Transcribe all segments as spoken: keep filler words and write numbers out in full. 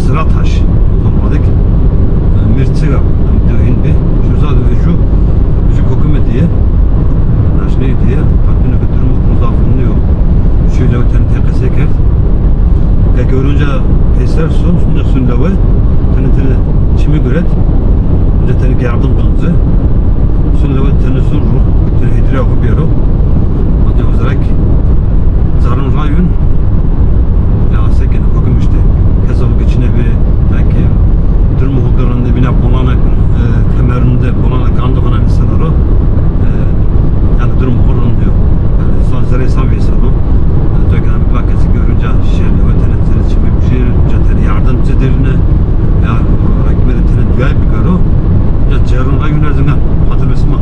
Zira taş. O zaman dedik, e, mirçiga, yani döhün bir. Şu zaten vücu, vücu kokume diye. Naşne diye. Hakkında bir durum, o zaf ünlü yok. Şöyle bir tane tekese kert. Ya görünce peyser sun, sunca sun lave. Tane tane çimi göret. Önce tane gerdim dönüze. Sun lave tane sun ruh. Tane hidre o bir o. Hadi o zarak zarın rayun. Ya sekene kokum işte. Kesa bu geçine bir belki durumu o garanda bina bulana, e, kemerinde bulana kandı falan insanları. E, yani durum horrun diyor. Yani son zerre san bir salo. Yani diyor ki hani bir vakası görünce şey, ötene zerre çimi bir şey, zaten yardım zidirine. Ya, e, ekmeri tene dua bir garo. Ya cerrun rayun erzine. Hatırlıyorsun mu?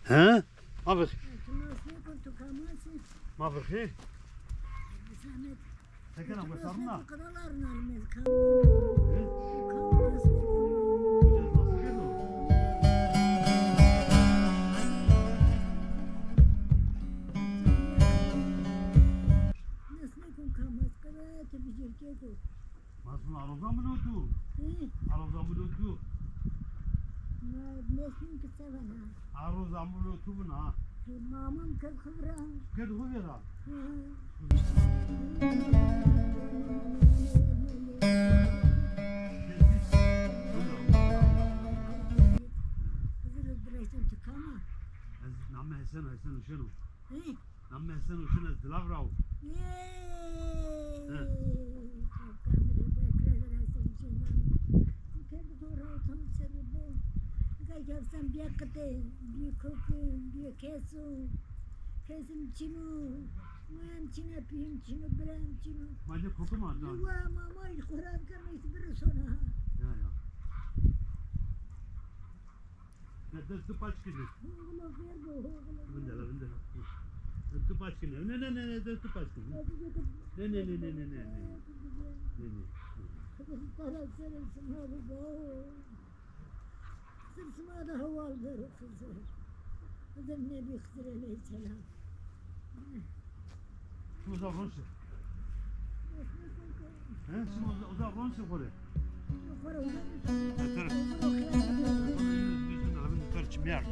He? Ma vixî. Ma vixî. Sekena, we sarna. Masun aroza mı lotu? Hı? Aroza mı lotu? Ma nesnin ki sevena. Aroza mı lotu buna? Hı, mamam kırk lira. Kırk lira. Hı. Hızır bıraktım tıkama. Ez name Hesen, Hesen Uşeno. Hı? Nam mi Hesen Uşen ez dilav raw. Yey! He. Çok kamile bekle, Hesen Uşen. Bu kendi doğru otan seni bu. Gersen bîye qitê, bîye kokin, bîye keso. Kesim çino, moyem çine, pîyim çino, birem çino. Ma de kokim a, da. Wa mama, xo ra keme, îşte bir sona. Ya, ya. Ya, dest tu paç kine. Oğlu ver bu, oğlu. Vindela, vindela. Dest tu paç kine. Ne, ne, ne, ne, dest tu paç kine. Ne, ne, ne, ne, ne, ne, ne. Ne, ne. Kızım, para seversin, oğlu bu. Xizir sima de hewal bero Xizir. Xizir Nebî Xizir eleyhîsselam. Şima uza ron şi. He? Şima uza, uza ron şi xo rê. Xo rê uza. Yeter. Yeter çimiyar.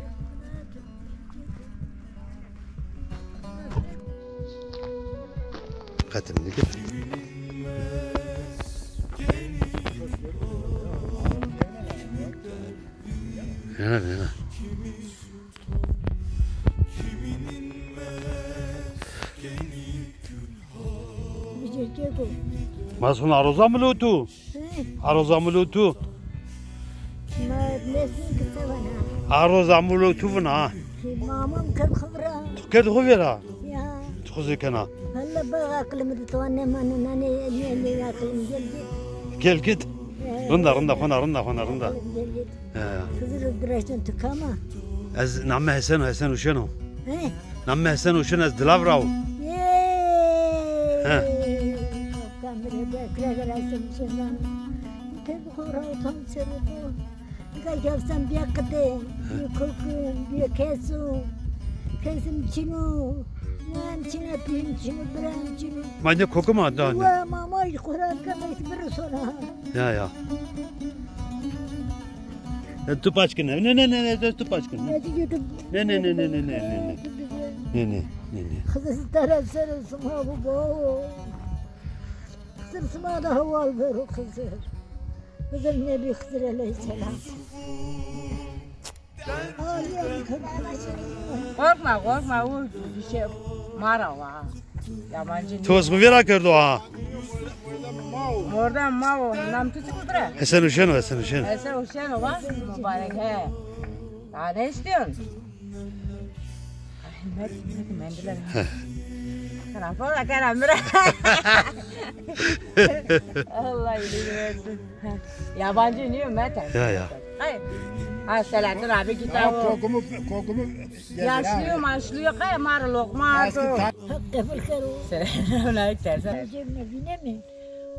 Qetin dikir. Hena, hena. Mas huna aroza mi lo tu? He? Aroza mi lo tu? Ma nesin kısa vana. Aroza mi lo tu vina. Ki mamam kırk vira. Tu kırk vira? Ya. Tu xizir kena. Valla bak aklımı da tuan ne manı nane ne ne aklım gel git. Gel git. He. Rinda, rinda, xona, rinda, xona, rinda. Aklım gel git. He. Xizir direştin tu kama. Ez namê Hesen, Hesen Uşen o. He? Namê Hesen Uşen, ez Dilav ra o. He. Kamire bekle gelen Hesen Uşen. Te bu xora utan seni bu. Ga gersen bîye qitê, bîye kokin, bîye keso. Kesim çino. Moyem çine, pîyim çino, birem çino. Ma de kokim a, da ne? Wa mama, xo ra keme, îşte bir sona. Ya, ya. E, tu paç kine. Ne, ne, ne, ne, tu paç kine. Ne, ne, ne, ne, ne. Ne, ne, ne, ne, ne. Xizir sima bu, bu. Xizir sima de hewal bero Xizir. Xizir Nebî Xizir eleyhîsselam. Korkma, korkma, o bir şey mara wa. Yabancı. Tu ez xo vîra kerdo ha. Orada ma o, nam tu çıkı bıra. Hesen Uşen o, Hesen Uşen. Hesen Uşen o, bak, mübarek he. Daha ne istiyorsun? Ay, Met, Met, mendiller. Tarafı da karamıra. Allah iyiliğini versin. Yabancı niye Mete? Ya, ya. Ay. Ha, Selahattin abi git. Ya, kokumu, kokumu. Yaşlıyor maşlıyor, kay mar lokma. Eski ta- Selamun aleyküm. Cebine bine mi?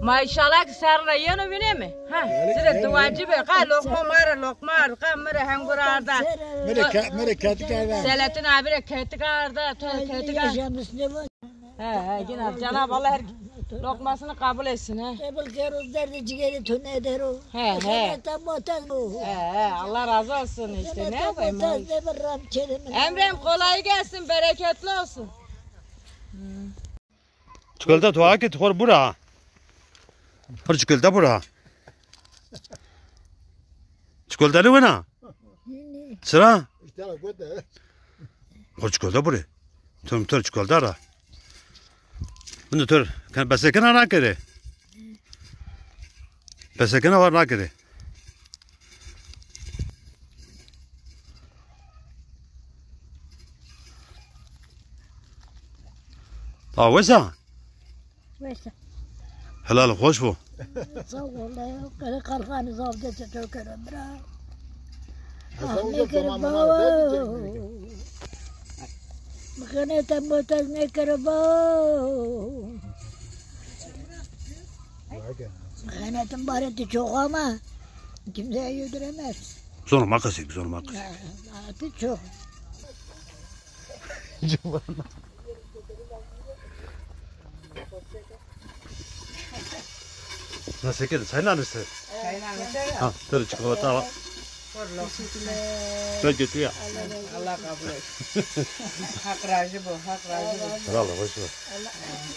Maşallah ki serra yeno bine mi? Ha, sire duacı be, kay lokma mar lokma, kay mire hengurarda. Mire ke-, mire ketik arda. Selahattin abi de ketik arda, to ketik arda. Yaşamış ne var? He, he, yine Cenab-ı Allah her lokmasını kabul etsin, he. Qebul kero, derdê cigerê to nedero. He, he. Cennet-e motez o. He, he, Allah razı olsun işte, ne yapayım? Cennet-e motez de bir ram çelimi. Emrem kolay gelsin, bereketli olsun. Çikolata tu ha ki tu xor bura. Xor çikolata bura. Çikolata ne wena? Sıra? Xo çikolata bure. Tüm tür çikolata ra. Bunu tür. Kan besekena na kere. Besekena var na kere. Ha, wesa? Wesa. Helal, hoş bu. Sağ ol. Kere kalkanı zavde çeto kere bira. Ah, ne kere baba. Mıkane te motaz ne kere baba. Mıkane te bareti çok ama kimseye yediremez. Zoruma kısık, zoruma kısık. Artık çok. Nasıl kedi? Çayın anısı. Çayın anısı. Ha, dur çikolata al. Teşekkürler. Sen götür ya. Allah kabul etsin. Hak razı bu, hak razı bu. Bravo, hoş ver. Allah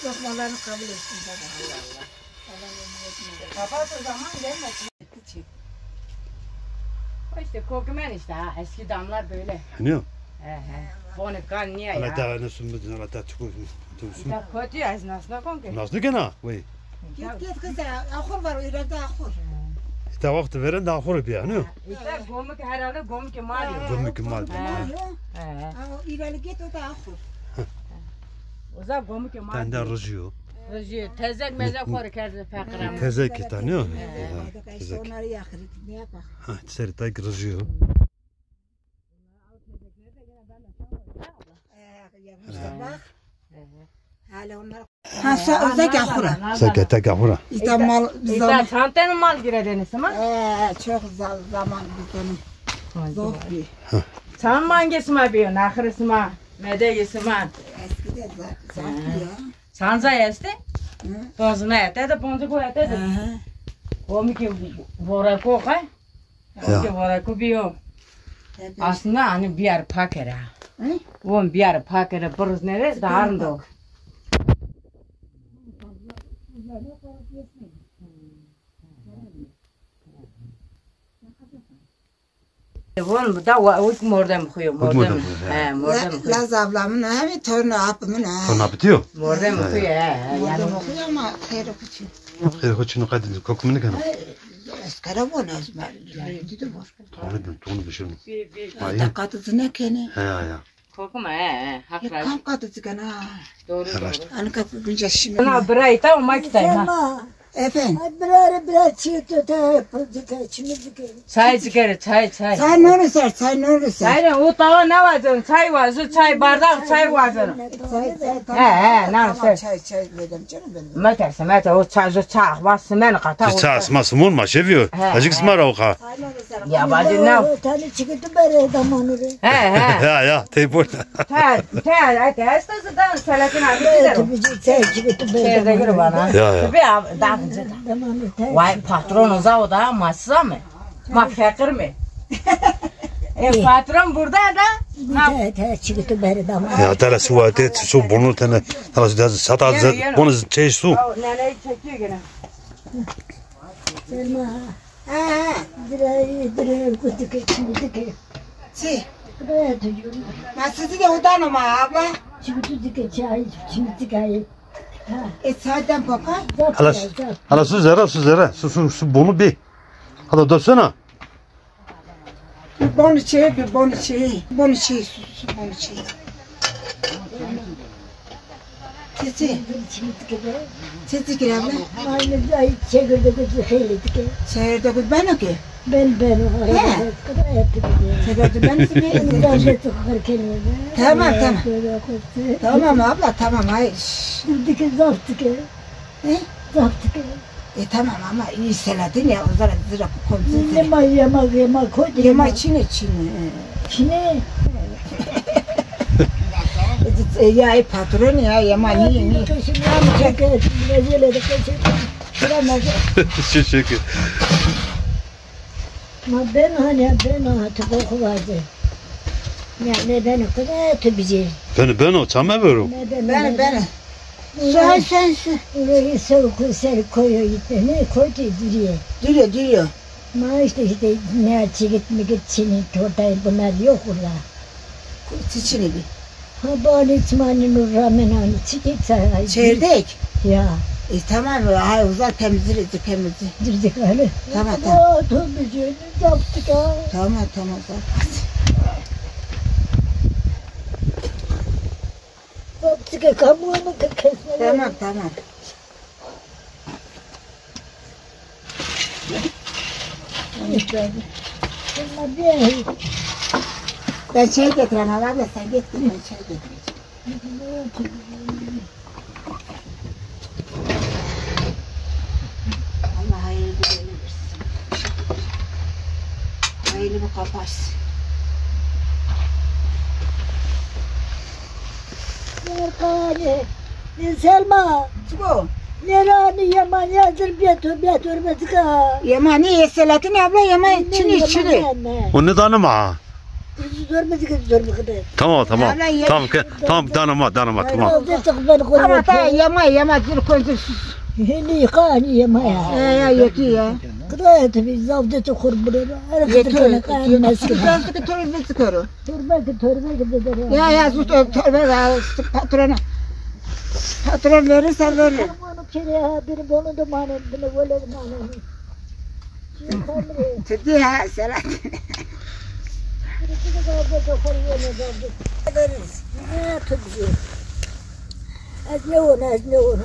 lokmalarını kabul etsin baba. Allah Allah. Kapat o zaman gelmesin. Küçük. O işte kokmen işte ha, eski damlar böyle. Ne o? He he. Bonı kan niye ya? Ana da ne sumbu dina ta tuku. Ya kötü ya, nasıl kon ki? Nasıl gene? Vay. Git git kız ya, ahur var o ileride ahur. Îta wextê verên de axurê bîya, ne? Îta gomik herhalde gomikê ma yo. Gomikê ma yo. He. He. Ama îraliget o da axur. Uza gomikê ma. Tende rijî yo. Rijî yo. Tezek mezek xo rê kerde feqîran. Tezek îta, ne? He. He, tezek. Onları yakırık, ne yapar? Ha, serî tak rijî yo. He. Bak. Hala onlar. Ha, sa, o zeka xura. Zeka, teka xura. Îta mal, îta çantene mal girêdêne sima? Ee, çok za-, zaman bizden. Zor bir. Çan mangê sima bîyo, naxirê sima, medeyê sima. Eskide za-, zaf bîyo. Çan zay estê? Hı. Ponzine ete de, ponzine ete de. Hı hı. O mi ki voreko qe? Ya. Ki voreko bîyo. Tabii. Aslında hani biyar pakere. Hı? On biyar pakere, birz nere, darndo. Von bu da wa-, wik mordem xuyo, mordem. Mordem xuyo, he. He, mordem xuyo. Laz ablamın hem torunu apımın ha. Torunu apıtıyor. Mordem xuyo, he, he. Mordem xuyo ama xeyr xuçi. Xeyr xuçi no kadın kokumunu kana. Eskara von az mal. Dedi var. Onu ben tonu bişirdim. Ay. Takatı zine kene. He ya. Korkma, he, he. Hak razı. Kam katı zikana. Doğru, doğru. Anı kapı bince şimdi. Na bira ita o ma kitay ha. Efendim? Ay, bira, bira, çi tu te, çimi zikere. Çay zikere, çay, çay. Çay nonu ser, çay nonu ser. Çay ne, o tava ne vazen? Çay vazen, çay bardak, çay vazen. Çay, çay, tamam. He, he, tamam, çay, çay dedim canım benim. Mete, mete, o çay, o çay, va simen kata. Çay, sima simon ma, şeviyo. He, acık sima ra o ka. Ya, bacı ne? Tane çıkıtı bere damanı. He, he. Ya, ya, tey burada. Te, te, te, esta zaten Selahattin abi gider o. Çay çıkıtı bere damanı. Ya, ya. Tabii abi, daha güzel. Vay, patron uza o da, masıza mı? Ma fakir mi? E, patron burada da. Ma te, te, çıkıtı bere damanı. Ya, tela su var, te, su bunu tene, tela su da, sat az, bunu çay su. Neneyi çekiyor gene. Selma. Ha, ha. Dire, dire, kutike, çimdike. Çi? Kıdaya tutuyorum. Ma sizi de odanım ha, abla. Çimdike, çay, çimdike. Ha. E, çaydan baba. Hala, hala su zere, su zere. Su, su, su bunu bir. Hala dönsene. Bir bonu çay, bir bonu çay. Bonu çay, su, su bonu çay. Çiçi. Çiçi kira abla. Aynı ay çekirdeği xeylê dike. Çekirdeği ben o ki. Ben, ben o. He. Çekirdeği ben o ki. Zahmet o kadar kelime. Tamam, tamam. Tamam abla, tamam, hayır. Dike zaf dike. He? Zaf dike. E, tamam ama iyi Selahattin ya, o zaman zira komşu. Yema, yema, yema koy. Yema çine, çine. Çine. E, ya, e, patron ya, yema niye, niye? Şimdi ya, çek, rezil edip, çek. Şükür. Ma beno, hani beno, ha, tu boku vardı. Ne, ne beno, kıda tu bizi. Beno, beno, çame vero. Ne beno, beno, beno. Say, say, say. Burayı soğuk, ser koyu gitme. Ne koydu, diriye. Diriye, diriye. Ma işte, işte, ne açı gitme, git, çini, tortayı, bunlar yok burada. Çiçini bir. Ha, bali çimanî nû ramenanî, çikî çay. Çerdek? Ya. E, tamam, ay, uza temizlik, temizlik. Temizlik öyle. Tamam, tamam. Aa, temizlik, yaptık ha. Tamam, tamam, tamam. Yaptık ha, kamuğunu kesmeye. Tamam, tamam. Ben çay getireyim, abi, sen git, ben çay getireyim. Allah hayırlı bir ömür versin. Hayırlı bir kapaş. Erkanî, Selma. Çiko? Nêranî yemanî hazir bê to, bê to, bê to. Yemanî, e, Selahattin abla, yemanî çinî, çinî. O ne danima? Tamam, tamam. Tamam, ke-, tamam, danima, danima, tamam. Ama ta yema, yema, zil koy, zil sus. Hênî qanî yema ya. E, ya, yekî ya. Qirayet bi zavdetî xur bire. Her yeto, qirayet yeto. Torbe ki, torbe ki dedi. Ya, ya, zut torbe ya, patrona. Patron verirse verir. Tamam, kere ha, bir bunu da manen, bunu böyle manen. Tirkî ha, Selahattin. Ederiz. Ne yapacağız? Ez ne ona, ez ne ona.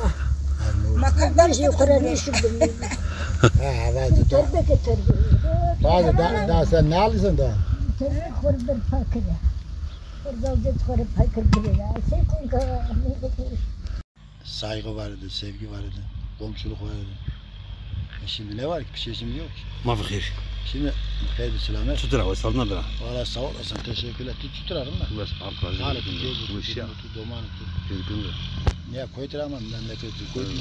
Makarna işte Kur'an işi bilmiyorum. Ha, evet. Terbe getirdim. Bazı da, da sen ne alıyorsun da? Terbe kurban fakir. Kurban kurban fakir bile ya. Sen konka. Saygı var idi, sevgi var idi, komşuluk var idi. E şimdi ne var ki? Bir şey şimdi yok ki. Ma bi xêr. Şimdi xêr bi selamet. Çutur a, sağlığına bira. Valla sağ olasın, teşekkürler. Tu çutur arın mı? Bes, arkadaşım. Hali tu, keyfi tu, durumu tu, domanı tu. Düzgündür. Ne koytur ama memleket tu koytur.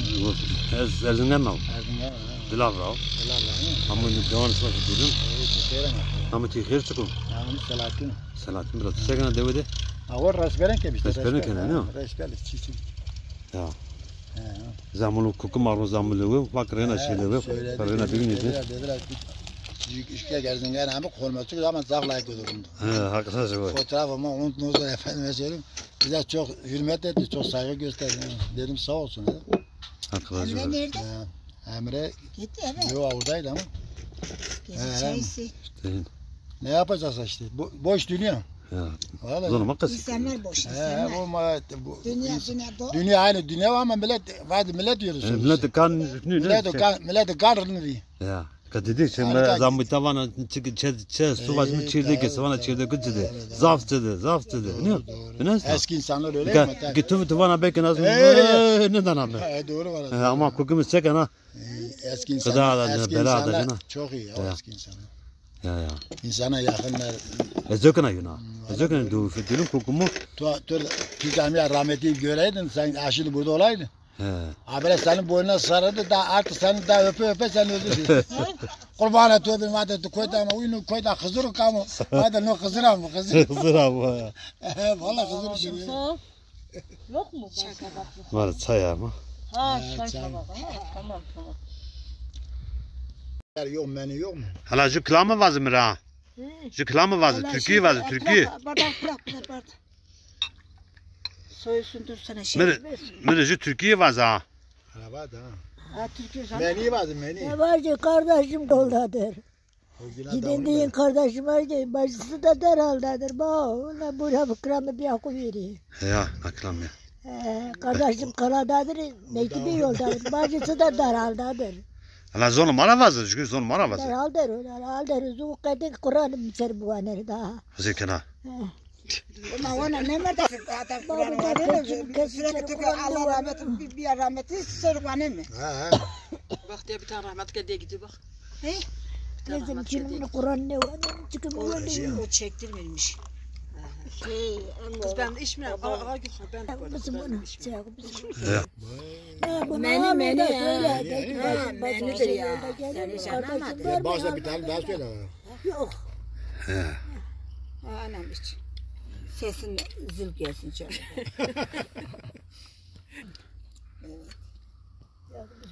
Ez Erzingan al. Erzingan al. Dilavra al. Dilavra al. Ama devam etmek istiyorum. Evet, teşekkür ederim. Ama ti xêr çıkın. Namı Selahattin. Selahattin biraz. Çekene devede. Awar resberen ke işte. Resberen ke ne? Resberen, çiçi. Ya. He, he. Zamulu kuku marun zamulu ve, bak rena şeyle ve, rena bilmiyorsun. Dediler, dediler, işte Erzingan abi koruma çıktı ama zaf layık bir durumda. He, haklısın. Fotoğraf ama onu, onu da efendime söyleyeyim. Bize çok hürmet etti, çok saygı gösterdi. Dedim sağ olsun. Haklısın. Emre nerede? He, Emre. Gitti eve. Yok, oradaydı ama. Gezi çayısı. Ne yapacağız işte? Boş dünya. Ya. Vallahi. Zoruma kız. İnsanlar boş, insanlar. He, bu ma-, bu dünya, dünya aynı dünya ama millet, vardı millet diyoruz. Millet kan, millet kan, millet kan rınırı. Ya. Kadidi şimdi zambi tavana çi çi çi su başımı çirdi ki, savana çirdi ki çirdi. Zaf çirdi, zaf çirdi. Ne? Eski insanlar öyle mi? Ki tu tavana belki nasıl ne dana mı? Doğru var. Ama kokumuz çek ana. Eski insanlar, eski insanlar çok iyi ya, eski insanlar. Ya, ya. İnsana yakınlar. Ezokana yuna. Ezokana du fitilim kokumu. Tu, tu, tu camiye rahmeti göreydin, sen aşırı burada olaydın. He. Habire senin boynuna sarıldı da artık seni daha öpe öpe sen öldürdün. Kurban et öbür madde tu koyda ama uyunu koyda Hızır kamo. Madde no Hızır ama Hızır. Hızır ama. Valla Hızır. Yok mu? Var çay ama. Ha, çay tabak ama. Tamam, tamam. Yok, menü yok mu? Hala ju kilamı vazı mı ra? Ju kilamı vazı, türkü vazı, türkü. Bardak bırak, bırak, bırak. Soyusun dursana şey. Mire, mire ju türkü vazı ha. Araba da. Ha, türkü sana. Menü vazı, menü. Ne var ki kardeşim koldadır. Giden deyin kardeşim var ki bacısı da derhaldedir. Ba, ona buraya bu kiramı bir akı veriyor. Ya, akram ya. Ee, kardeşim kaladadır, mektubu yoldadır. Bacısı da derhaldedir. Ala zonu mara vazı, çünkü zonu mara vazı. Derhaldedir, derhaldedir. Zu kadın Kur'an'ı bir ser bu anır daha. Hazır kena. Ama ona ne merda? Sürekli Allah rahmet, bir, bir rahmeti, sırf bana mı? Ha, ha. Bak diye bir tane rahmet geldi gidiyor bak. He? Bizim kimin Kur'an ne var? Çıkıp o, o çektirmemiş. Kız ben de içmiyorum. Ağa, ağa Gülhan, ben de koydum. Bizim onu. Meni, meni ya. Menidir ya. Sen hiç anlamadın. Başta bir tane daha söyle. Yok. He. Anam hiç. Sesin zil gelsin canım.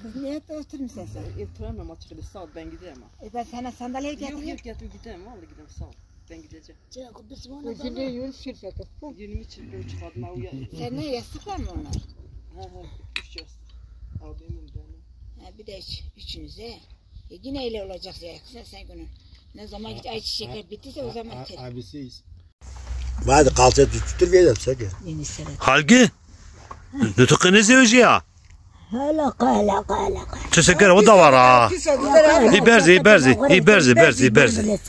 Kız niye oturmuşsun sen? Oturamam açıkçası, sağ ol, ben gideyim ha. E, ben sana sandalye getireyim. Yok, yok, getir gidelim, vallahi gidelim, sağ ol. Ben gideceğim. Üzülüyor, yürü şirketi. Yirmi çırpın çıkartma uya. Sen ne, yastıklar mı onlar? Ha ha, üç yastık. Abimin benim. Ha, bir de üç, üçünüze. E, yine öyle olacak ya. Sen, sen günü. Ne zaman git, ayçiçekler bittiyse o zaman ter. Abisi. Vay de kalça tuttur ve de çek. Halgi? Nutuk ne zewji ya? Hala, hala, hala. Tu se kere, o da var ha. İberzi, iberzi, iberzi, iberzi, iberzi.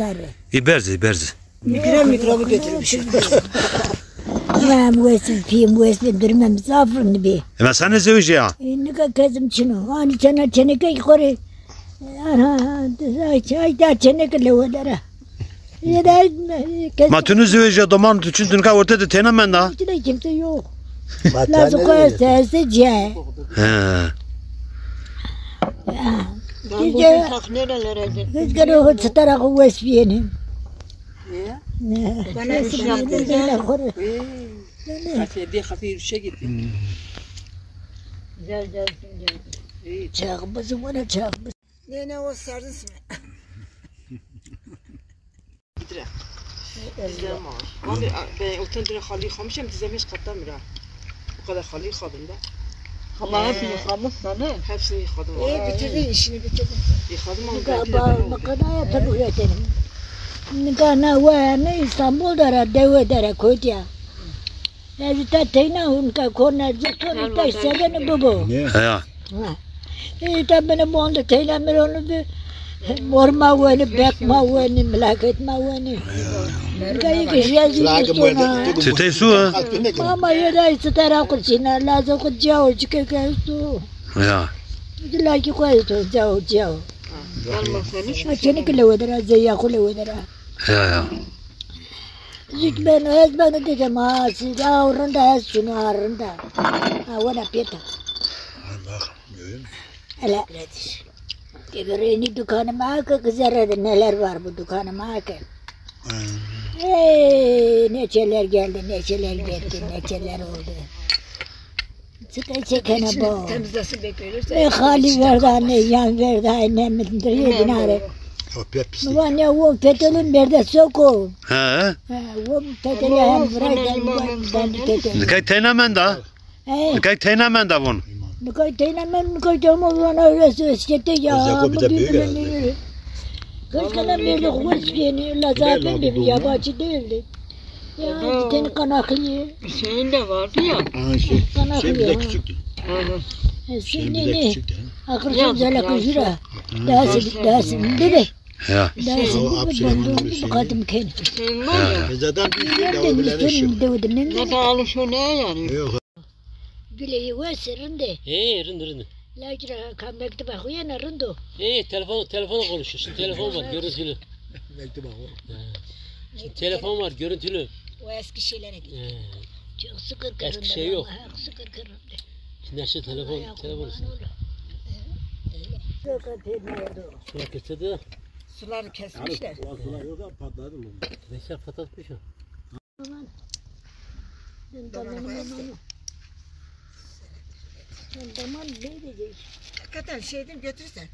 İberzi, iberzi. Mikro, mikrobu götürmüş. Mem wesin, pim wesin, durmem zafrın bi. E, ma sen ne zewji ya? E, nika kezim çino. Ani çana çeneke kore. Ana, ay, ay, da çeneke levelere. Ma tu nizewejîya doman tu çin tu nika orte de têna menda? Kimse yok. Lazım koyarsa este ce. He. Kimse. Kız gene o çıtara kuvvet biyenim. Ne? Bana bir şey yaptı. Hafif bir hafif yürüyüşe gitti. Gel gel gel. Çağımızı bana çağımız. Ne ne o serdin sime. Bitirelim. Bizden var. Vallahi ben otan dire halıyı yıkamışım, dizem hiç katlamıyor ha. Bu kadar halıyı yıkadım da. Ama hepsini yıkamışsın, ha? Hepsini yıkadım. E, bitirdi, işini bitirdi. Yıkadım ama. Nika ben ba-, makinaya tabi üretelim. Nika na wayarını İstanbul dere, dewe dere, koydu ya. Ez ta teyna hun ka kona zikon ta seveni bubu. He ya. Ha. E, ta beni bondu teyna mironu bi. Mor ma weni, bek ma weni, milaket ma weni. Nika ki jezi kustona. Tütey su ha. Mama yeda istara kursina, lazo ku cao çike ke su. Ya. Dilaki ku esto cao, cao. Ha, çene ki lewedera, zeya ku lewedera. Ya, ya. Zik ben, ez ben dedim, ha, siz, ha, rinda, ez şunu, ha, rinda. Ha, wena peta. Hele, nedir? Gebereni dükkanıma ki, kızardı, neler var bu dükkanıma ki. Hey, neçeler geldi, neçeler gitti, neçeler oldu. Çıta çekene bo. Temizlesin bekliyoruz. Ne hali verda, ne yan verda, ne mindiriye binare. Yok, pek pislik. Ulan ya, o petrolün nerede soko? He. He, o petrolü hem bırak, hem ben petrolü. Nikay teyna menda. He. Nikay teyna menda vun. Nikay teyna men, nikay teyna men, öyle seskete ya. Özel kopi de büyük herhalde. Kaç kere verdi, hoş yeni, la zaten bir yabancı değildi. Ya, bir tane kanaklı. Hüseyin de vardı ya. Ha, şey, Kanaklı şey bir de ya. Küçüktü. Hı hı. E, Hüseyin bir de ne? Küçüktü, ha. Akırsın zala kujura. Dersin, dersin, değil mi? Ya. Dersin, o hapşire ben de onu Hüseyin. Kadın kendi. Hüseyin var ya. E, zaten bir şey de o bilene şey. Zaten alışıyor ne yani? Yok. Gülê yi wes rindê. Ê, rind, rind. Lacira ka mekteba xo yena rind o. Ê, telefon, telefon konuşuyor. Şimdi telefon var, görüntülü. Mekteba xo. Ha. Şimdi telefon var, görüntülü. O eski şeylere gitti. Ha. Çok sıkır kırıldı. Eski şey yok. Sıkır kırıldı. Şimdi her şey telefon, telefon. Yok, öyle. Sular kesildi. Suları kesmişler. Sular yok da patladı mı? Neyse, patlatmış o. Aman. Ben damanım ama. Ben daman ne diyecek? Hakikaten şeyden götürürsen.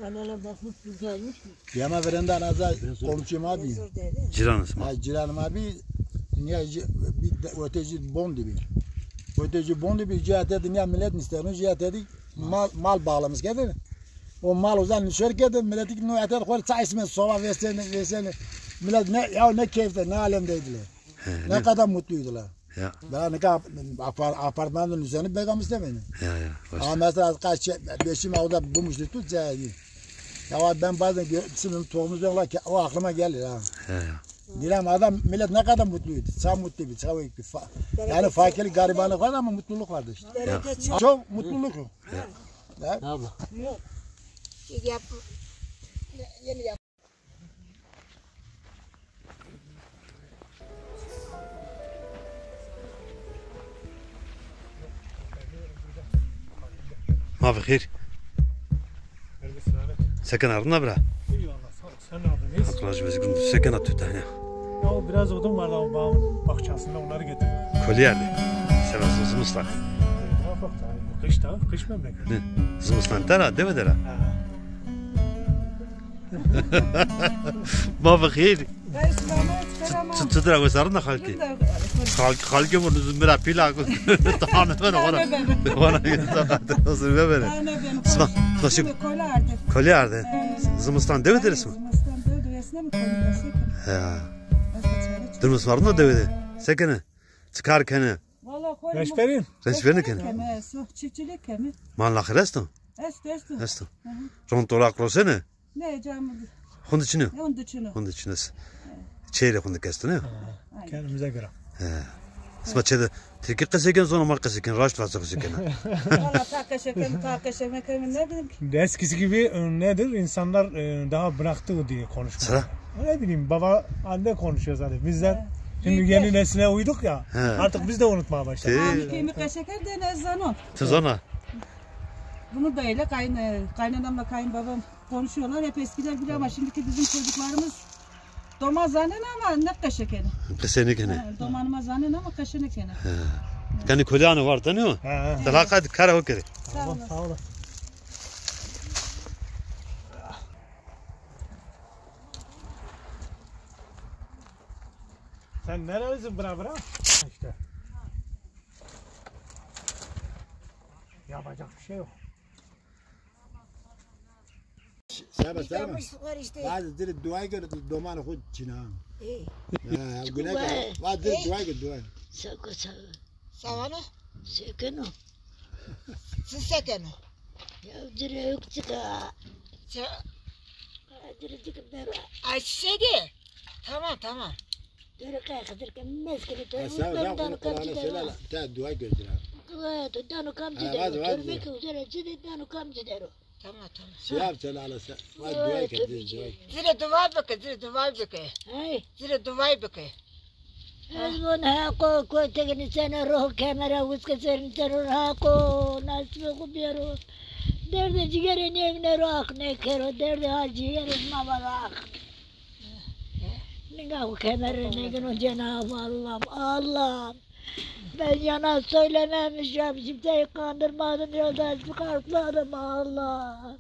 Kanala bakmış, güzelmiş mi? Yama verenda naza komşu ma bi. Ciranız mı? Ha, ciran ma bi. Niye ci-, bir de, öteci bon dibi. Öteci bon dibi, cihate dünya millet istermiş, cihate mal, mal bağlamış geldi. O mal uzan nişer geldi, millet ki no ete koy çay isme sova versene, versene. Millet ne, ya ne keyifte, ne alemdeydiler. He, ne kadar mutluydular. Ya. Ben ne kadar apar-, apartmanın üzerine beğenmiş de beni. Ya, ya. Ama mesela kaç şey, beşim orada bulmuştu, tut cahil. Ya ben bazen gö-, şimdi tohumuz yoklar ki, o aklıma gelir ha. Ya, ya. Dilerim adam, millet ne kadar mutluydu. Çok mutluydu, çok büyük bir fa-, yani fakirlik, garibanlık var ama mutluluk vardı işte. Bereket çok. Çok mutluluk o. Ya. Ya. Abla. Yok. Yap-, yeni yap- Ma bi xêr. Selamet. Seken arna bira. İyi valla, sağ ol. Sen ne yapıyorsun? Hak razı olsun. Seken atı tane. Ya o biraz odun vardı ama bağın bahçesinde, onları getirdim. Kolye yerde. Sen nasıl zimistan? Ya bak, kış da, kış memleketi. Ne? Zimistan tera, deve dera. Ha. Ma bi xêr. Çi, çi, çi dira wesarın da xalkî? Xalk, xalkî bu nizim bira pîla ku. Tane ben ona. Ona sakat nasıl be beni. Sima, sima şu. Kolye arde. Zimistan dewe deris mi? Zimistan dewe deris mi? Kolye deris mi? Ya. Durmuş var mı dewe de? Sekene. Çıkar kene. Valla koyun. Reçberin. Reçberin kene. Keme, su, çiftçilik keme. Mal naxir esto? Esto, esto. Esto. Hı hı. Ron tolak rosene? Ne, canım. Xunde çin o? Xunde çin o. Xunde çin o. Çê rê xunde esto, ne? Ha, kendimize göre. He. Sima çê de Tirkî qesey kên, zona ma qesey kên, raşt vaze qesey kên. Valla ta qeşe kên, ta qeşe mekên, ne bileyim ki. Eskisi gibi e, nedir? İnsanlar e, daha bıraktı diye konuşmaya. Sıra? Ne bileyim, baba halde konuşuyor zaten. Bizler şimdi yeni nesile uyduk ya. He. Artık biz de unutmaya başladık. He. Kemi qeşe kên de ne zanon. Ti zona? Bunu da öyle kayın, e, kaynanamla kayınbabam konuşuyorlar. Hep eskiler biliyor ama şimdiki bizim çocuklarımız doma zanen ama ne qeşe kene. Qesey nêkenê. Ha, domanima zanen ama qeşe nêkene. Ha. Kanî kolî ano war, tanîyo? Ha, ha. Dila qad kara ho kerê. Sağ olasın. Sağ olasın. Sen nerelisin bra bra? İşte. Yapacak bir şey yok. Sebe, sebe. Bazı diri dua gör, domanı xo çina. Ey. Ha, güne gör. Bazı diri dua gör, dua. Seko, seko. Savano? Sekeno. Siz sekeno. Ya diri ökçüka. Diri dikip bera. Ay, size de. Tamam, tamam. Dere qey Xizir ke meskini to. Ha, sağ ol, ben sağ ol, dano kam Kur'an'ı söyle, dero. Te dua gözüne. Dua, to dano kam dero. Vazi, vazi. Türbe ki üzere cide dano kam dero. Tamam, tamam. Siyah sen ala sen. Vay, dua et, dua et. Zire dua bike, zire dua bike. Hey. Zire dua bike. Ez von haqo kotegini sene roh kemere uske serin sero haqo nasip ku bero. Derde cigere nevne roh ne kero, derde ha cigere ma var ah. Ninga xo kemere negino Cenab-ı Allah'ım. Allah'ım. Ben yalan söylememişim. Kimseyi kandırmadım. Yoldan çıkartmadım Allah'ım.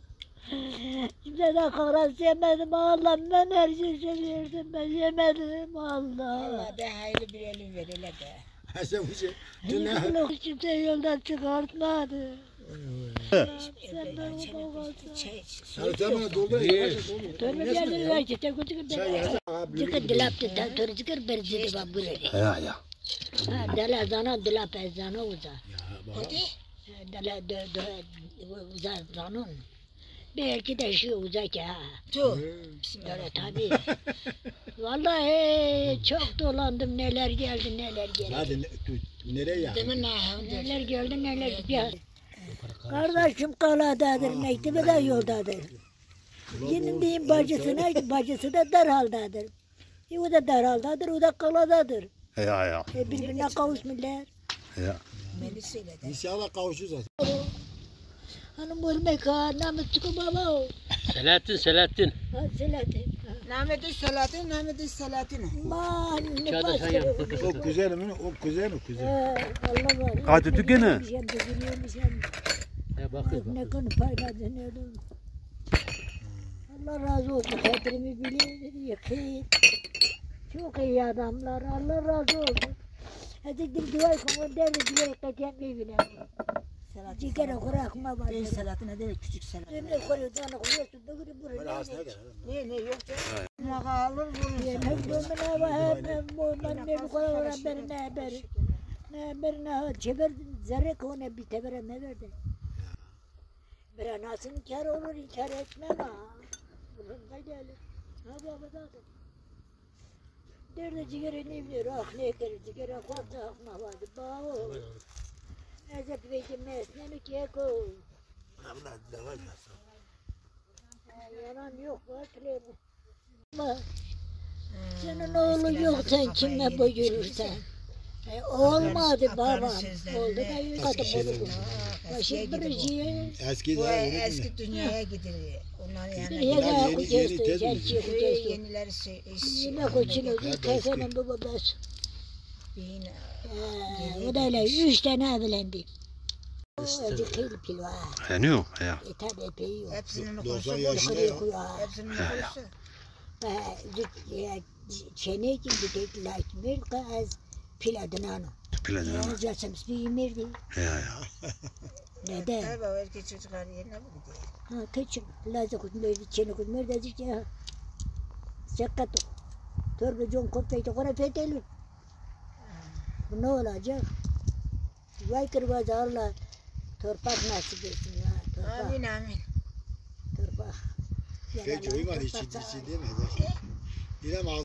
Kimseden haraç yemedim Allah'ım. Ben her şeyi seviyorum. Ben yemedim Allah'ım. Allah de hayırlı bir ölüm ver hele de. Sen bu şey. Hiç kimseyi yoldan çıkartmadım. Sen benim babamsın. Dönme bir yerden ver ki, tek o çıkıp ben. Çıkıp dilaptı, dönme çıkıp ben. Ya, ya. Ha, dela zanon, dilap ez zanon uza. Kotî? Dela de, de, uza zanon. Belki de şu uza ki ha. Tu. Öyle tabii. Vallahi çok dolandım, neler geldi, neler geldi. Hadi ne- tu nereye ya? Demin ne? Neler geldi, neler geldi. Kardeşim kaladadır, mektebi de yoldadır. Yine diyeyim bacısına, bacısı da darhaldadır. E, o da darhaldadır, o da kaladadır. Ya, ya. E, birbirine kavuşmuyorlar. Ya. İnşallah kavuşuruz. Hanım ölmek ha, namı çıkı baba o. Selahattin, Selahattin. Ha, Selahattin. Ha. Namı de Selahattin, namı de Selahattin. Ma, ne pas. O kuzenim, o kuzen, o kuzen. He, Allah var. Hadi tükene. Ya, bakın, bakın. Ne konu paylaşın, ne Allah razı olsun, hatırımı bilir, yıkayın. Çok iyi adamlar, Allah razı olsun. Hadi bir dua okun, o derdi bir yere kaçan bir bile. Selahattin. Cikere kurakma var. Genç Selahattin, hadi küçük Selahattin. Ömrü koruyor, canı koruyor, bugünü buraya. Böyle hastane gel. Ne, ne, yok canım. Mağa alır vurur. Yemek gömüne var, hem, hem bu, ben ne bu kadar olan beri ne beri. Ne beri ne, çever zerre kone bir tebere ne verdi. Bira nasıl inkar olur, inkar etmem ha. Umurumda gelir. Ha, bu arada da. Derde cigere ne bilir, ah ne eker, cigere korktu, ah ne vardı, bağ o. Ezep veydi mesneni keko. Abla, dava yazsın. Ha, yalan yok, var bile bu. Senin oğlun yok, sen kime buyurursan. E, olmadı babam. Oldu da yüz katı bulundu. Başı bir şey. Eski daha eski dünyaya gidilir. Onlar yani. Bir yere kucağızda, gerçi kucağızda. Yenileri şey. Yine koçun ödül kefenin bu babası. O da öyle üç tane evlendi. Acı kıyıl pil var. He, ne o? He. E, tabi epey yok. Hepsinin doksan yaşında ya. Hepsinin koyusu. Çene ki bir tek laç mirka ez pila dinano. Pila dinano. Yalnız yaşamış bir mirdi. Ya, ya. Neden? Tabii, belki çocuklar yerine mi gidiyor? Ha, küçük. Lazı kutmeri, çene kutmeri dedik ya. Sekato. Torba con koptaydı, kora fetelur. Bu ne olacak? Vay kırbaza Allah torpak nasip etsin ya. Torpak. Amin, amin. Torpak. Peki, uymadı, içi, içi değil mi? İrem ağzı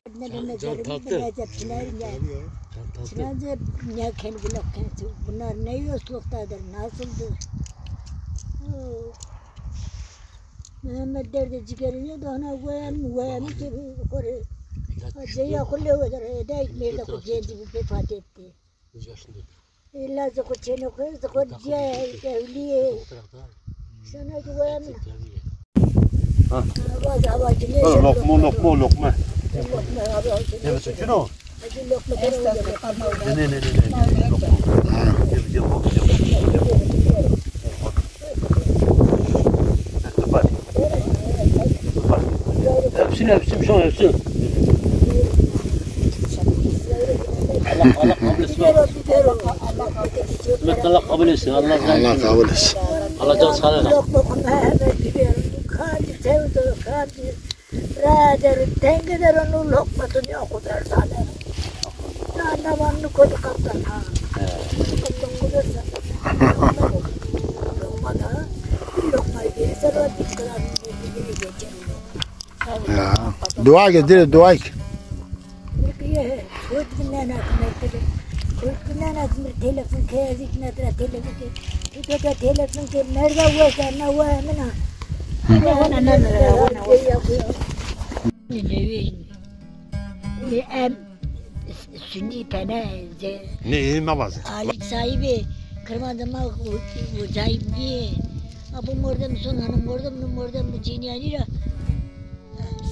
Can tatlı. Can tatlı. Çınarca ne ken bilok ken. Bunlar ne yosluktadır, nasıldı? Mehmet derdi ciğerini de ona koyam, koyam ki kore. Ceya kulle öder, hede ekmeği de kuceğin gibi vefat etti. Illa zıku çene koy, zıku ciğer evliye. Sana ki koyam. Ha. Hava, hava, güneş. Lokma, lokma, lokma. Lokma, hava, güneş. Ne biçim o? Ne, ne, ne, ne, ne. Hepsini, hepsini, şu an hepsini. Allah, Allah kabul etsin. Allah kabul etsin. Allah razı olsun. Allah kabul etsin. Allah razı olsun. Allah can sağlığı. Ra der, tenge der, onu lokma tu ne o kadar tane. Na, na, van nu kodu kaptan ha. He. Kaptan kodu sa. Lokma da, lokma gelirse, o bir kadar bir geçer. Ya. Dua ke, dire dua ke. Kotkinena kime kile. Kotkinena kime telefon ke, ezikna tra telefon ke. Tuta telefon ke, merda wesa na wa mina. Wana na na wana wana. Nevi em sünni pene ze. Ne, iyi mi vaze? Alik sahibi, kırmadı ma, uzayım diye. Abu mordem son hanım mordem, nu mordem bu cinyani ra.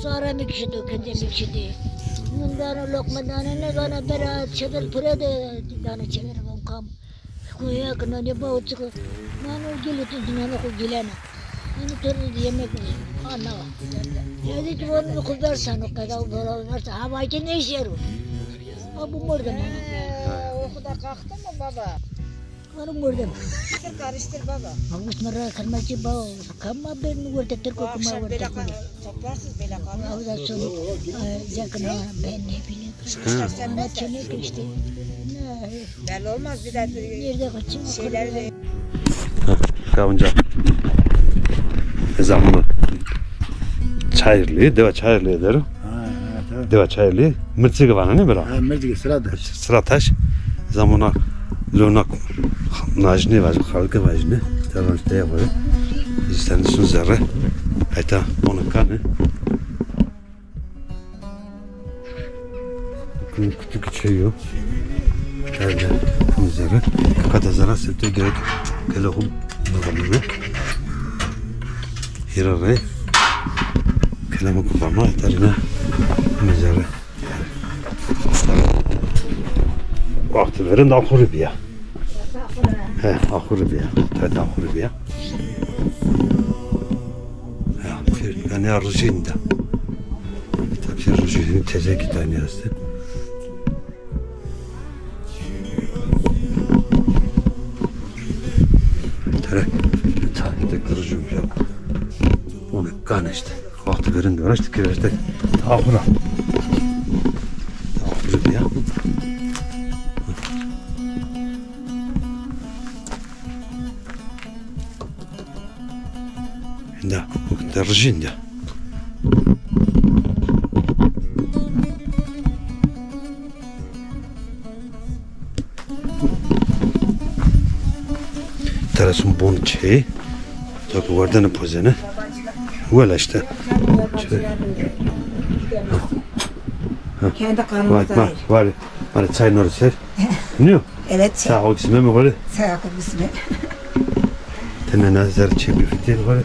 Sara mi kişido, kende mi kişidi. Nun dano lokma dano ne bana bera çedir pire de dano çedir von kam. Kuya kına ne ba uçuk. Nano gili tu dinano ku gilena. Nano torun di yemek mi? Ana. Yazık ki von mi kuber sano kadar bora varsa hava ki ne işe yaru? Abu mordem. O kadar kalktı mı baba? Hanım orada mı? Karıştır karıştır baba. Magus mara karmaçı ba, kama ben orada Türk okuma orada. Toplarsınız böyle kalın. Ondan sonra yakına ben ne bileyim. Kışkışlar sen de sen. Belli olmaz bir de şeyler de. Kavunca. Zamanı. Çayırlı, deva Çayırlı derim. Ha, ha, tabii. Deva Çayırlı. Mirçigi vana ne bira? Ha, Mirçigi, Sırataş. Sırataş. Zamona lona najne vajne, xalqe vajne. Tavan te yapar. Sen sun zerre. Ayta onu kane. Küçük küçük şey yok. Nerede? Zerre. Kata zara sırtı gerek. Kele hum. Hira re. Kele mi kupama. Tarina. Zerre. Wextî verên de axurî bîya. He, axurî bîya. Tayê de axurî bîya. Ya, yanî rijîn de. Tabii rijîn teze ki tane heste. Tere, tayê de rijîn ya. Onu kan işte. Wextî verên de uğraştık ki işte. Tahura. Tahura diye. Da, da rijîn da. Teresun bon çê. Tabi werdene pozene. Wela işte. Kendi kanımızda. Var, var, var. Var çay nor ser. Nio? Evet. Sağ ol, bismillah mi gole. Sağ ol, bismillah. Tene nazar çepi fitil gole.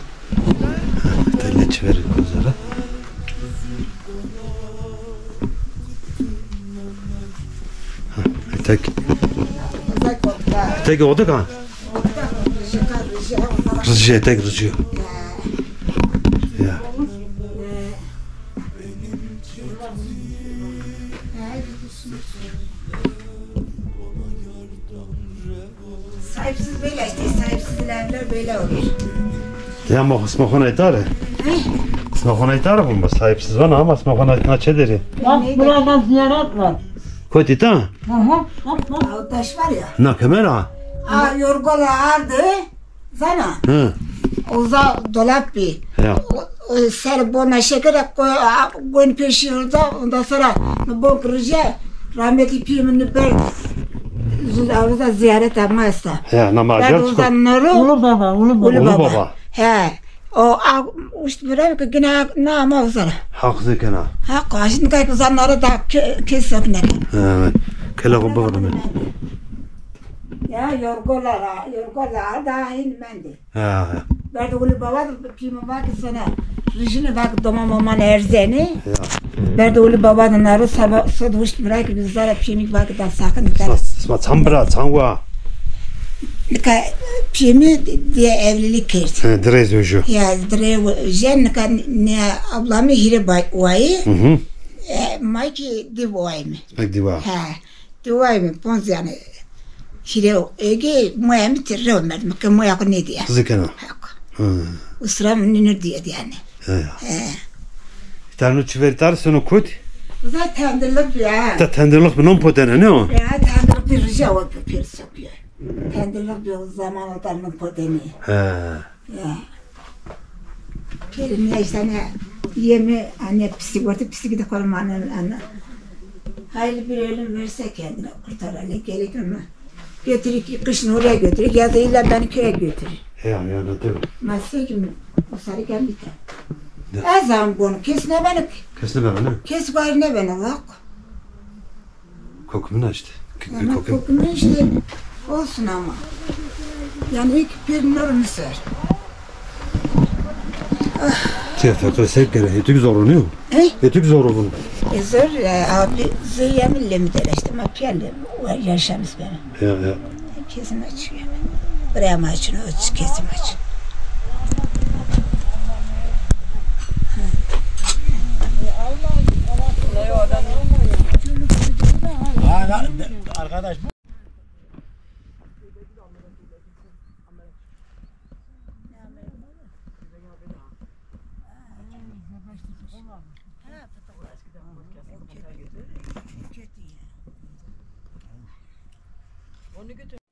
Tene çevir nazara. Tek. Tek oda ka? Rijî, tek rijî. Ya. Sahipsiz böyle işte, sahipsiz evler böyle olur. Ya ma sima xo naytare. Sima xo naytare bu ma sahipsiz vana ama sima xo naytare çe deri. Bak burada ziyaret var. Kotî ta? Hı hı. Bak bak. O taş var ya. Na kamera? Aa, yorgola ardı. Zana. Hı. Uza dolap bir. Ya. O, Ser bona şekere ko-, a, gon peşî orada, ondan sonra bon kırıcı rahmetli pî min ber zul avza ziyarete ma esta. Ya, nama ber acar orada çıkar. Noro. Ulu baba, ulu baba. Ulu baba. He. O a, işte böyle ki yine ne ama uzara. Hak zekena. Ha, kaşın kay uzanları da ke-, kes yok ne. Evet. Kela ko baba. Ya, yorgolar, yorgolar da hin mendi. Ha, ha. Berdê Ulu Baba de pî mi va ke sene rijine va ke doma moman erzenî. Ya. Berdê Ulu Baba de naro seba sod huşt bira ke bizara pî mi va ke da sakın iter. Sima, sima çan bira, çan wa? Nika pî mi diye evlilik kerd. He, dirê zoju. Ya, dirê jen nika ne ablamî hîrê bay-, wayî. Hı hı. E, ma ki di wayî mi. Ek di wa. He. Diwayê mi ponc yanî hîrê ege moya mi ti rew merdim ke moya xo nêdîya. Qizî kena. Haq. Hı. Usra mi nîno dîye yanî. He. He. Tano çi verî tar seno kut? Za tendirlik ya. Ta tendirlik bi non potene ne o? Ya tendirlik bir rija o bir pir sokuyor. Tendirlik bir zaman o da non potene. He. Ya. Kerim ya işte hani yeme anne pislik vardı, pislik de koymanın anne. Hayırlı bir ölüm verse kendine kurtar hani gerek ama. Götürük kışın oraya götürük ya da illa beni köye götürür. He ya, ya ne diyor? Masrek mi? O sarı geldi. Ne? Ezan bunu kes ne beni? Kes ne beni? Kes var ne beni bak. Kokumi ne işte? Ama kokumi işte olsun ama. Yani ilk bir nur misal. Tiya fekre sek gere, etük zorunlu. He? Etük zorunlu. E zor ya, abi zeyemille mi dere işte, ma piyale yaşamış benim. Ya, ya. Kesim açıyor. Buraya mı açın, o kesim açın. Arkadaş.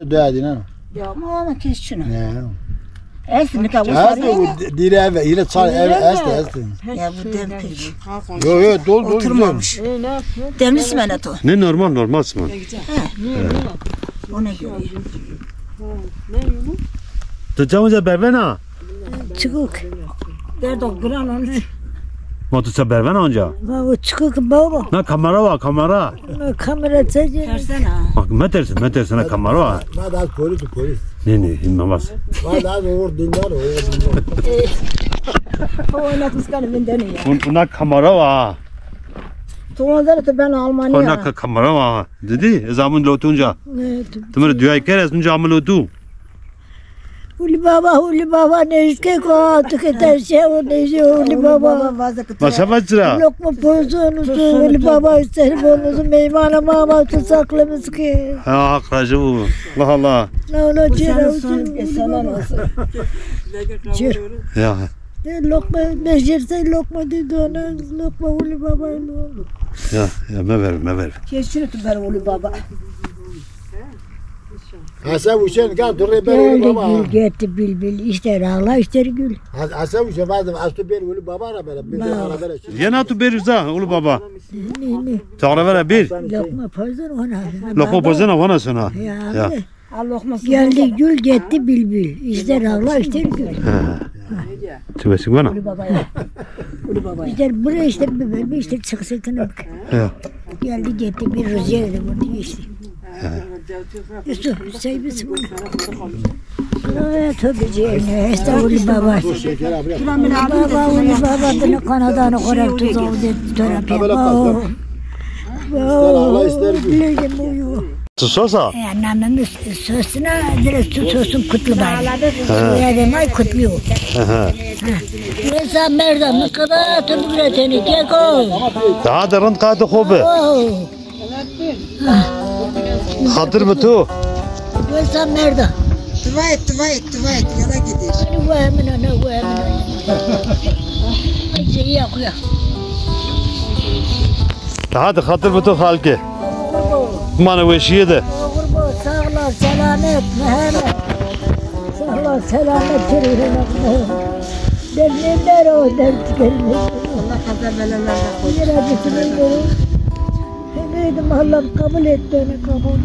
Dua edin ha. Ya ama ama kes çino. Ne? Est nika bu sarı. Abi o di-, dire eve, ile çar eve est, est. Ya bu dem pek. Yo, yo, dol, dol, oturmamış. Güzel. Demli simene to. Ne normal, normal simen. Ona göre. Tu çamuca bervena? Çıkık. Derdo gran onu. Ma tu ça bervena onca? Ma o çıkık baba. Na kamera var, kamera. Kamera çekiyor. Tersene. Bak, me tersi, me tersi, na kamera var. Ma da polis, polis. Ne, ne, inanmaz. Ma da oğur dindar, oğur dindar. O ne kıskanı benden ya. Bun-, buna kamera var. Tu onları da ben Almanya. Ona ka-, kamera var. Dedi, ez amın lotunca. Evet. Tımır düğay kere, ez nunca amın lotu. Uli baba, uli baba, ne işte ko, tu ke terse o ne işte uli baba. Masa bacıra. Lokma pozonu tu, uli baba, ister bonuzu, meymana mama tu saklamış ki. Ha, akrajı bu. Allah Allah. Ne ola cira ucu. Ya. E, lokma becerse lokma dedi ona, lokma uli baba. Ya, ya, me ver, me ver. Kesin tu ber uli baba. Hese uçen ga durre ber uli baba. Geldi gül, gitti bilbil, ister ağla, ister gül. Hese uçen vadım, astu ber uli baba ara bere, bir ara bere. Yena tu ber uza, uli baba. Ne, ne? Çağıra vera bir. Lokma pozun ona. Lokma pozun ona sana. Ya. Ya. Geldi gül, gitti bilbil. İster ağla, ister gül. Ha. Tübesik bana. Ulu baba ya. Ulu baba ya. İster buraya, ister bir, bir, ister çıksın. Ya. Geldi gitti bir rüzgar da vurdu geçti. Ya. Üstü, sevgisi bu. Ay, tövbe canına, estağfurullah baba. Baba, ulu baba, bunu kanadanı koyar, tuzağı dedi, dönem. Baba, ister ağla, ister gül. Bileğim uyuyor. Tu sosa? E, namemi sosuna, direkt tu sosun Kutlu bari. He. Soyadı may Kutlu. Aha. Mesela merda mı kadar türlü üreteni, keko. Daha da rind qat xo bi. Oh. Xatir bi tu. Mesela merda. Dua et, dua et, dua et. Yola gidiyor. Hani vahemine, ne vahemine. Şey yapıyor. Hadi xatir bi tu xalkî. Mane weşîye de. Oxir bo, sağ ol, selamet, Mehmet. Sağ ol, selamet, Mehmet. Derdimler o, dert çıkarmıyor. Allah kaza belalardan korusun. Yere düşünüyorum. Dedim Allah'ım kabul et beni, kabul.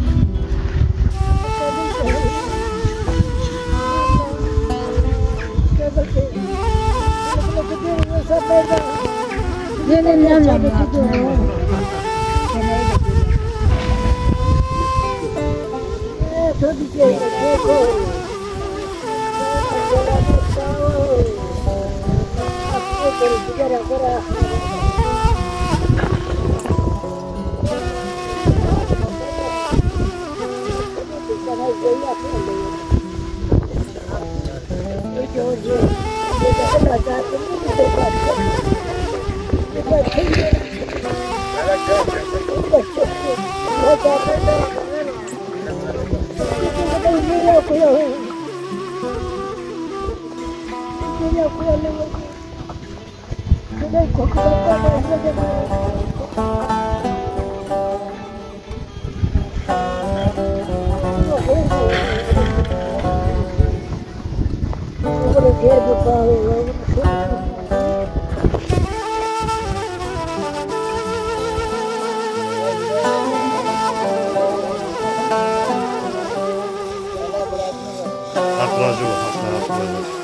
Benim ne var? Tabii ki. Haq razî bo, Haq razî bo.